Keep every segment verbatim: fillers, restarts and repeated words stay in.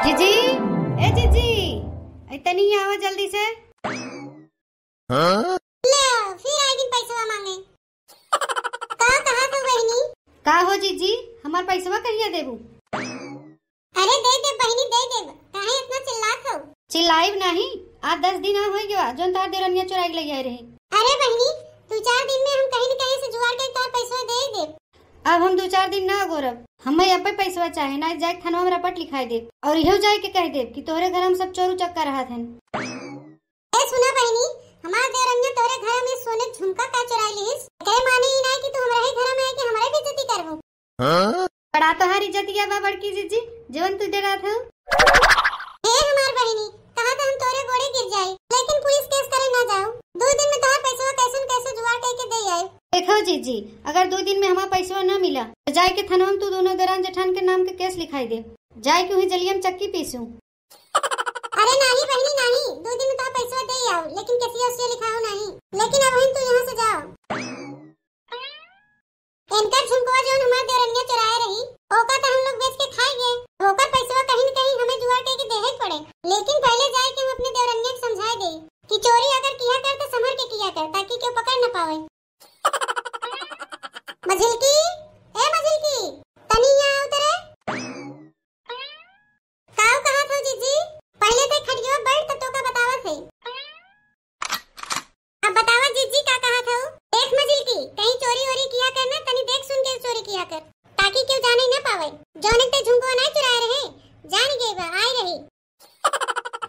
जीजी, ए जीजी, ए तनी यहाँ आवा जल्दी से। हाँ? ले, फिर आइ गइन पैसवा माँगे। का कहत हो बहिनी? का हो जीजी, हमार पैसवा कहिया देबू? अरे दे देब बहिनी, दे देब। काहे इतना चिल्लात हो? चिल्लाइब नाहीं, आज दस दिन आ होइ गवा, जौन तोहार देवरनिया चोराइ के लइ आए रहे। अरे बहिनी, दू चार दिन में हम कहीं न कहीं से जुगाड़ कइ तोहार पैसवा देइ देब। अब हम दू चार दिन ना अगोरब, हमें अब्बे पैसवा चाहे, नाहीं जाइके थनवा में रपट लिखाइ देब, अउर इहउ जाइके कहि देब कि तोहरे घर में सब चोर उचक्का रहत हन। ए सुना बहिनी, हमार देवरनिया तोहरे घर में सोने के झुमका का चोराइ लिहिस? एकरे माने ई नाहीं कि तू हमरे ही घर में आइके हमरे बेइज्जती करबू। हाँ? बड़ा तोहार इज्जतिया बा बड़की जीजी, जवन तू डेरात हउ। हे हमार बहिनी, कहत हम तोरे गोड़े गिर जाई, लेकिन पुलिस केस करे ना जाओ। दू दिन में तोहार पैसवा कैसन कैसे जुगाड़ कइके दे आए। देखो जीजी, अगर दू दिन में हमार पैसवा ना मिला, तो जाइके थनवा में तू दोनों देरान जेठान के नाम के केस लिखाइ दे। जाइके उहीं जलिया में चक्की पीसू। अरे नाहीं बहिनी नाहीं, दू दिन में तोहार पैसवा दे आओ, लेकिन केसिया उसिया लिखाओ नाहीं। लेकिन अब तू यहाँ से जाओ। इनकर झुमकवा जौन हमार देवरनिया चोराए रही, ओका त हम लोग बेच के खाइ गए। ओकर पैसवा कहीं न कहीं हमें जुगाड़ कइके देहे के पड़े। लेकिन पहिले जाइके हम अपने देवरनिया के समझाइ देई कि चोरी अगर किहा कर त संभर के किहा कर, ताकि केहू पकड़ न पावे। मझिलकी, ए मझिलकी, तनी यहाँ आओ तरे। काउ कहत हो जीजी? पहिले ते खटिया बैठ त तोका बतावत है। अब बतावा जीजी का कहत हो? देख मझिलकी, कहीं चोरी ओरी किहा कर ना, तनी देख सुन के चोरी किहा कर, ताकि केहू जाने ना पावे। जौन एक ते झुमकवा ना चुराए रहे, जान गए बा, आए रही।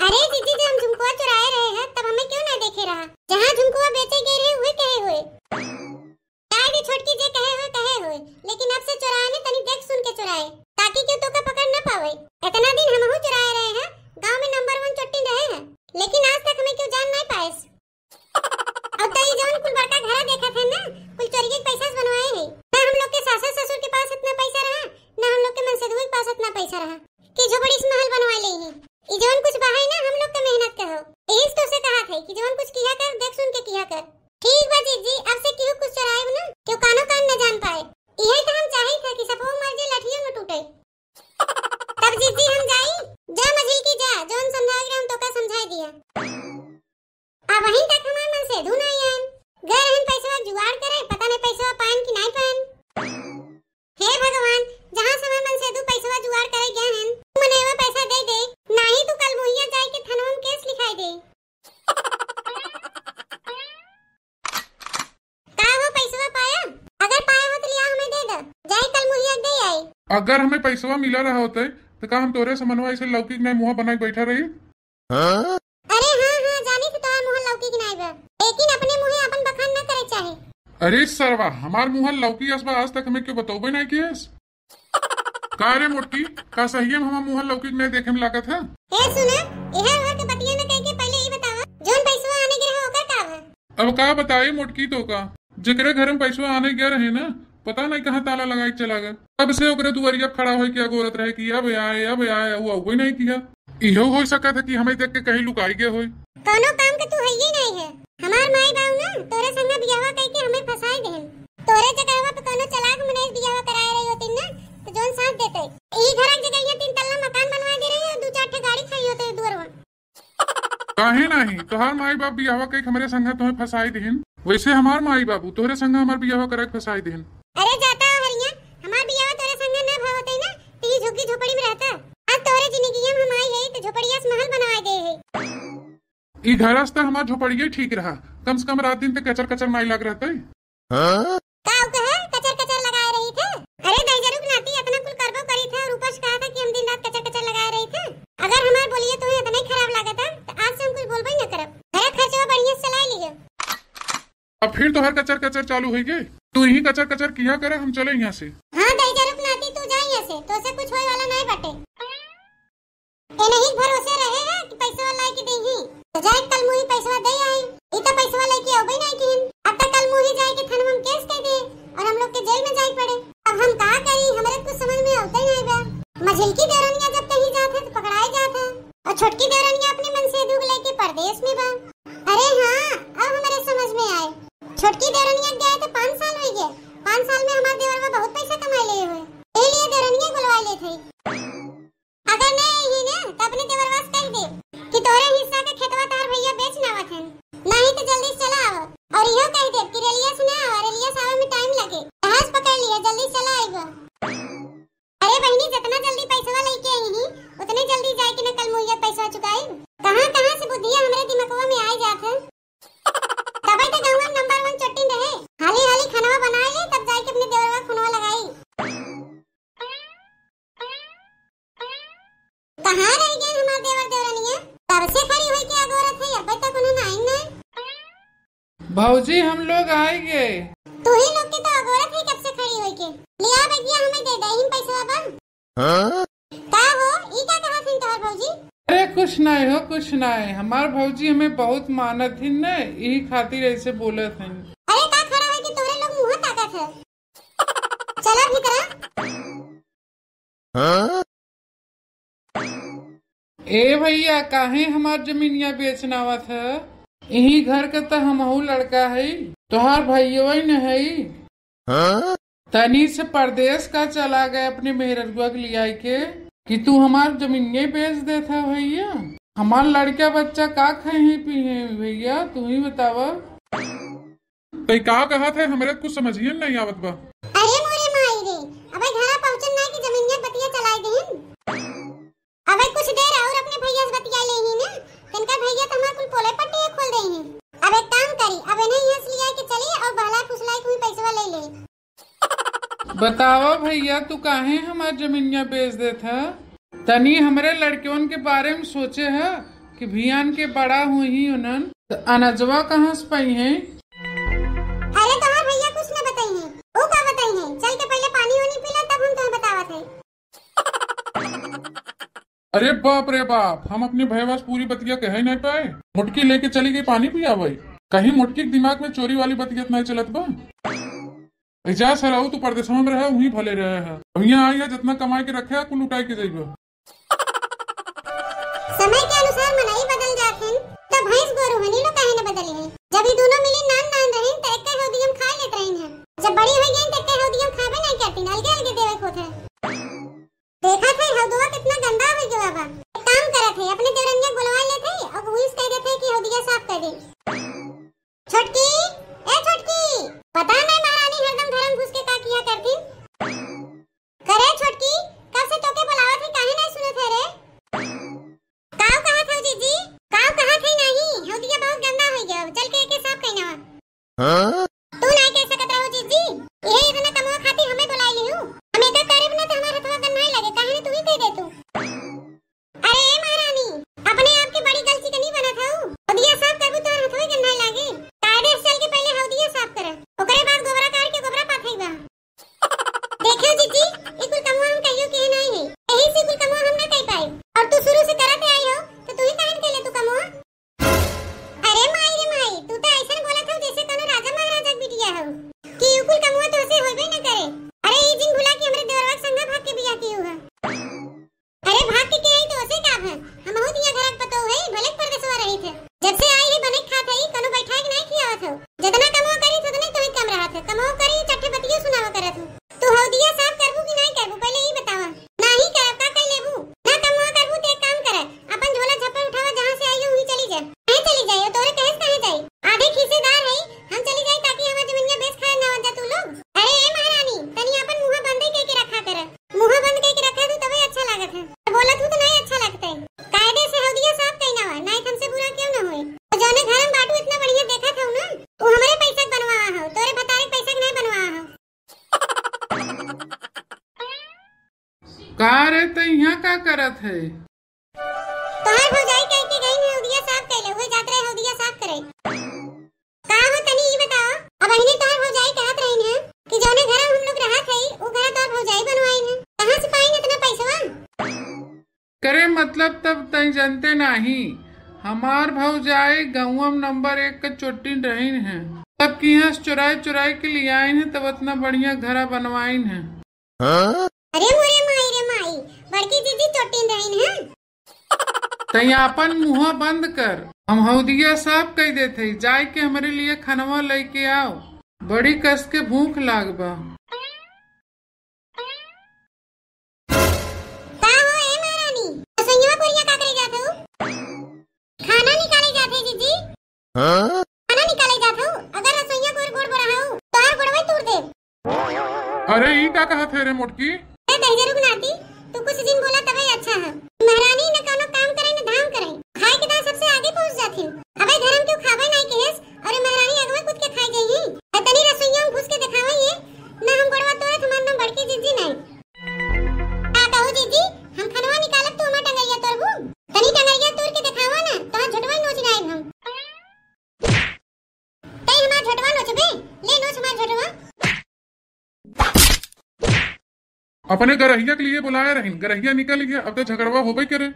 अरे जीजी, जब हम झुमकवा चुराए रहे हैं, तब हमें केहू ना देखे रहा। जहाँ झुमकवा बेचे गए रहे, उहे कहे होए। जाए दे छोटकी, जे कहे होए, कहे होए, लेकिन अब से चोराए में तनी देख सुन के चोराए, ताकि केहू तोका पकड़ ना पावे। इतना दिन हमहू चोराए रहे हैं, गाँव में नंबर वन चोट्टी रहे हैं, लेकिन आज तक हमें केहू जान नाहीं पाएस। अब तो ये जौन कुल बड़का घरा देखत है ना, कुल चोरिये के पैसा से बनवाए हैं। ना हम लोग के सासर ससुर के पास इतना पैसा रहा, ना हम लोग के मनसेधुआ के पास इतना पैसा रहा कि झोपड़ी से महल बनवा ले ही। ई जौन कुछ बा है ना, हम लोग के मेहनत के हो। यही से तोसे कहत है कि जौन कुछ किहा कर, देख सुन के किहा कर। ठीक बा जीजी, अब से केहू कुछ चोराएब ना, केहू कानो कान न जान पाए। इहे तो हम चाही था कि सपो मर जे, लठियो न टूटे। तब जीजी हम जाई, जा मझिलकी जा, जौन समझावे के रहे हम तोका समझाई दिया। अबहिन तक हमार मनसेधु नाहीं आएन। गए रहन पैसवा जुगाड़ करे, पता नहीं पैसवा पाएन कि नाहीं पाएन। हे भगवान, जहाँ से हमार मनसेधु पैसवा जुगाड़ करे गए हन, उ मनइवा पैसा दे दे, नाहीं तो कल मुहिया जाइके थनवा में केस लिखाई दे। का हो, पैसवा पाया? अगर पाया हो तो लिया हमें दे दे, जाए कल मुहिया दे आई। अगर हमें पैसवा मिला रहा होते तो का हम तोरे से मनवा ऐसे लौकी के नाई मुँह बनाए बैठा रही? हाँ? अरे हाँ, हाँ, जानी थी तोहार मुँह लौकी के नाई बा, लेकिन अपने मुँहे अपन बखान ना करे चाहे। अरे सरवा, हमार मुँह लौकी अस बा, आज तक हमें केहू बतौबे नाहीं किहस। का रे मोटकी, का सहिये में हमार मुँह लौकी के नाई देखे में लागत है? ए सुना, एहर ओहर के बतिया न कह के पहिले ई बतावा, जौन पैसवा आने के रहा ओकर का भा? अब का बताई मोटकी तोका, जेकरे घर में पैसवा आने गए रहे ना, पता नहीं कहाँ ताला लगाए के चला गए। तब से ओकरे दुआरिया खड़ा होइके अगोरत रहे कि अब आए, अब आए, उ अउबे नहीं किहा। इहो होइ सकत है कि हमें देख के कहीं लुकाई गए होई। कौनो काम के तू हइये नहीं है। हमार माई बाऊ ना तोरे संगे बियाहवा कइके हमें फंसाई देहन। तोरे जगहवा पे कौनो चालाक मनई बियाहवा कराए रही होती ना, तो जौन साथ देते। ई घर के जगह तीन तल्ला मकान बनवा दे रहे हैं, दू चार ठे गाड़ी खड़ी होते दुअरवा। काहे नाही? तोहार माई बाप बियाहवा कइके हमरे संगे तोहे फंसाई दिहिन। वैसे हमार माई बाबू तोहरे संगे हमार बियाहवा कराइके फंसाई दिहिन। अरे जाता हरिया, हमार बियाहवा तोरे संगे ना भवतई ना, त ई झुग्गी झोपड़ी में रहता। आज तोहरे जिंदगिया में हम आई है, त झोपड़िया से महल बनवाए दे है। ई घरस त हमार झोपड़िया ठीक रहा, कम से कम रात दिन त कचर कचर नाई लाग रहतई। हाँ? का उ कहे कचर कचर लगाए रही थे? अरे दहिजरू के नाती इतना कुल करबो करी थे और ऊपर से कहा था कि हम दिन रात कचर कचर लगाए रही थे। अगर हमार बोलिए तुम्हें इतना ही खराब लागत है, तो आज से हम कुछ बोलबे ही न करब। घरे खर्चवा बढ़िया से चलाए लियो। अब फिर तोहर कचर कचर चालू होई गे। तू यही कचर कचर किया करे, हम चले यहाँ से। हाँ दहिजरू के नाती, तू जा यहाँ से, तो से कुछ होए वाला नहीं बाटे। एनही के भरोसे रहे हैं कि पैसवा लाई के देही। तो जाए कल मुही पैसवा दे आई। ई तो पैसवा लेके अउबे नहीं किहिन। अब तक कल मुही जाए के थाना में केस कर दे और हम लोग के जेल में जाए पड़े। अब हम का करी, हमरे कुछ समझ में आवते नहीं बा। मझिलकी देवरनिया जब कहीं जात है तो पकड़ाए जात है और छोटकी देवरनिया अपने मनसेधू के लेके परदेश में बा। अरे हाँ, अब हमरे समझ में आए। छोटकी देवरनिया के गए तो पाँच साल हो गए। पाँच साल में हमार देवरवा बहुत पैसा कमाए ले हुए, यही लिए देवरनिया बुलवा ले थे। अगर नहीं आई है ना, जात हन। नाही तो जल्दी से चला आवा। और इहो कह देब कि रेलिया से ना आवा, रेलिया से आवे में टाइम लगे। जहाज पकड़ लिया, जल्दी से चला आइबा। अरे बहिनी, जितना जल्दी पैसवा लेके आई ही, उतने जल्दी जाए के न कल मुहैया पैसवा चुकाई। कहाँ कहाँ से बुद्धिया हमरे दिमगवा में आए जात है। तबे तो गौवा नंबर वन चोटिन रहे। हाली हाली खानवा बनाए ले, तब जाए के अपने देवरवा फोनवा लगाई। कहाँ रह गए हमार देवर देवरनिया? कब से खड़ी होई के अगोरत है, अबे तक उन्होंने आइन नहीं। भौजी, हम लोग आइ गए। तू ही लोग के तो अगोरत है कब से खड़ी होई के। लिया भैया, हमें दे दे इन पैसवा बा। हाँ? का हो, ई का कहत हन तोहर भौजी? अरे कुछ नाय हो, कुछ नाय। हमार भौजी हमें बहुत मानत हिन न, यही खातिर ऐसे बोलत हन। अरे का खड़ा है कि तोरे लोग मुँह ताकत है? चला भीतरा। हाँ? ए भैया, काहे हमार जमीनिया बेचन आवत ह? इही घर के त हमहू लड़का हई, तोहार भैया न हई। हाँ? तनी से परदेस का चला गए अपने मेहररुआ के लियाई के कि तू हमार जमीनिया बेच देत ह भैया? हमार लड़का बच्चा का खाए हैं पी हैं भैया, तू ही बतावा। तई का कहत है, हमरे कुछ समझिए में नहीं आवत बा। अरे मोरे माई रे, अबे घरा पहुँचन ना कि जमीनिया बतिया चलाए देहिन। अबे कुछ देर और अपने भैया से बतिया ले ही ना, तनका भैया तो हमार कुल पोले पट्टी खोल दे ही। अब एक काम करी, अब इन्हें यहाँ से लिया के चली और बहला फुसलाई के पैसवा ले ले। बतावा भैया, तू काहे हमार जमीनिया बेच देत ह? तनी हमरे लड़कियन के बारे में सोचे ह कि भियान के बड़ा हुई उन्हन, त अनजवा कहाँ से पई हैं? अरे तोहार भैया कुछ न बताई हैं, ऊ का बताई हैं? चल के पहले पानी वानी पी ला, तब हम तुम्हें बतावत है। अरे बाप रे बाप, हम अपने भैया से पूरी बतिया कहे नहीं पाए। मोटकी लेके चली गई पानी पियावे। कहीं मोटकी के दिमाग में चोरी वाली बतिया तो नहीं चलत बा? ए जा सरऊ, तू परदेसवा में रहे, वहीं भले रहे है। अब यहाँ आई है, जितना कमाए के रखे है, कुल लुटाए के जइबा। समय के अनुसार मनई बदल जात हैं, तो भैंस गोरू हनी लो काहे न बदली हैं? जब ये दोनों मिली नान नान रही, तो एक हौदी हम खा लेत रही हैं। जब बड़ी हो गई, तो एक हौदी हम खाबे नहीं करती, अलगे अलगे देवे के होत है। देखत है हौदवा कितना गंदा हो गया बा। एक काम करत है, अपने देवरनिया के बुलवा लेत है और वही से कह देत है कि हौदिया साफ कर दे। छोटकी, ए छोटकी, पता नहीं महारानी हरदम घर में घुस के का किया करती। करे छोटकी, कब से तोके बुलावत है, काहे नहीं सुनत है रे? काव कहत हो जीजी? काव कहत है नहीं, हौदिया बहुत गंदा हो गया, चल के एके साफ कइना। हाँ? तू नाई कह सकत रहो जीजी, यही इतना कमवा खातिर हमें बुलाई लिहू। हम एका करब ना तो हमार हथवा गंधाए लगे, काहे ना तू ही कह दे तू। अरे ए महारानी, अपने आप के बड़ी गलचिकनी बनत हऊ। हौदिया साफ करबू तो हथवा गंधाए लागे। कायदे से चल के पहले हौदिया साफ कर, ओकरे बाद गोबरा काढ़ के गोबरा पाथई बा। देखियो जीजी, ई कुल कमवा हम कहियो किहे नाई है, यही से कुल कमवा हम ना कह पाई। और तू शुरू से करत आई हो, तो तू ही काहे न कहले तू कमवा? अरे माई रे माई, तू तो ऐसन बोलत हो जैसे कोनो राजा महाराजा के बिटिया हो, कि ई कुल कमवा तोहसे होइबे न करे। अरे ई जिन भुला कि हमरे देवरवा के संगा भाग के बियाह कियो है। अरे भाग के के आई तो ओसे का है? हमहू दिया घर के पतोह है, भले परदेसवा रही थे। जब से आई है बने खात है, कोनो बैठा के नहीं खियावत हो। जितना कमवा करी उतने तो ही कम रहत है। कमवा करी चट्ठे बतियो सुनावा करत हो। तू हौदिया साफ करबू कि नहीं करबू, पहले ई बतावा। नहीं करब का कह लेबू? ना कमवा करबू ते काम कर, अपन झोला झप्पड़ उठावा, जहाँ से आई हो वहीं चली जा। कहीं चली जाई, तोरे कहे से कहीं जाई? आधे खीसेदार है, हम चली जाई ताकि हमार जमीनिया बेच खाए ना जा तू लोग। अरे ए महारानी, तनी अपन मुँह बंदे कह के रखा कर। मुँह बंद कइके रखे तू तबे अच्छा लागत है। बोलत हूँ तो नहीं अच्छा लगता है। कायदे से हौदिया साफ कइना हुआ, नहीं हमसे बुरा क्यों ना होए। और जौने घर में बाटू इतना बढ़िया देखत हूँ ना, वो हमरे पैसा के बनवा हो, तोरे भतारे के पैसा के नहीं बनवा हो। का रे, त यहाँ का करत है? तोहार भौजाई कह के गई है, हौदिया साफ कर ले, उहे जात रहे हौदिया साफ करे। का हो, तनी ई बताओ, अब अहिने तोहार भौजाई कहत रही है कि जौने घर हम लोग रहत हई, उ घर तोहार भौजाई बनवाई है, कहाँ से पाई इतना पैसवा? करे मतलब, तब तई जनते नाही, हमार भौजाई गौवा में नंबर एक के चोटिन रहीन है, तब किहाँ से चुराई चुराई के लियाइन है, तब इतना बढ़िया घरा बनवाइन है। अरे मोरे माई रे माई, बड़की जीजी चोटिन रहीन है। तई आपन मुँह बंद कर, हम हौदिया साफ कई देत हई, जाए के हमरे लिए खनवा लइके आओ, बड़ी कस के भूख लाग बा। का हो ए महारानी, रसोईया पुरिया का करे जात हो? खाना निकाले जात है जीजी। का कहत है रे मोटकी? ए दहिजरू के नाती, तू कुछ दिन बोला तबे अच्छा है। महारानी न कौनो काम करे न धाम करे, खाए के दांत सबसे आगे पहुंच जाथिन। अबे धर्म क्यों खाबे नहीं केहेस, अरे महारानी अगवा कूद के खाए जाई। आ तनी रसोइया में घुस के देखावा ये, ना हम गोड़वा तोड़त, हमार नाम बड़की जिज्जी नहीं। का कहू जिज्जी, हम खनवा निकालब तू हमार टंगैया तोड़बू? तनी टंगैया तोड़ के देखावा ना, तोहार झोटवा नोच नाइब हम। तई हमार झोटवा नोचबे? ले नोच हमार झोटवा। अपने गरहिया के लिए बुलाए रहिन, गरहिया निकल गया, अब तो झगड़वा होबे करे।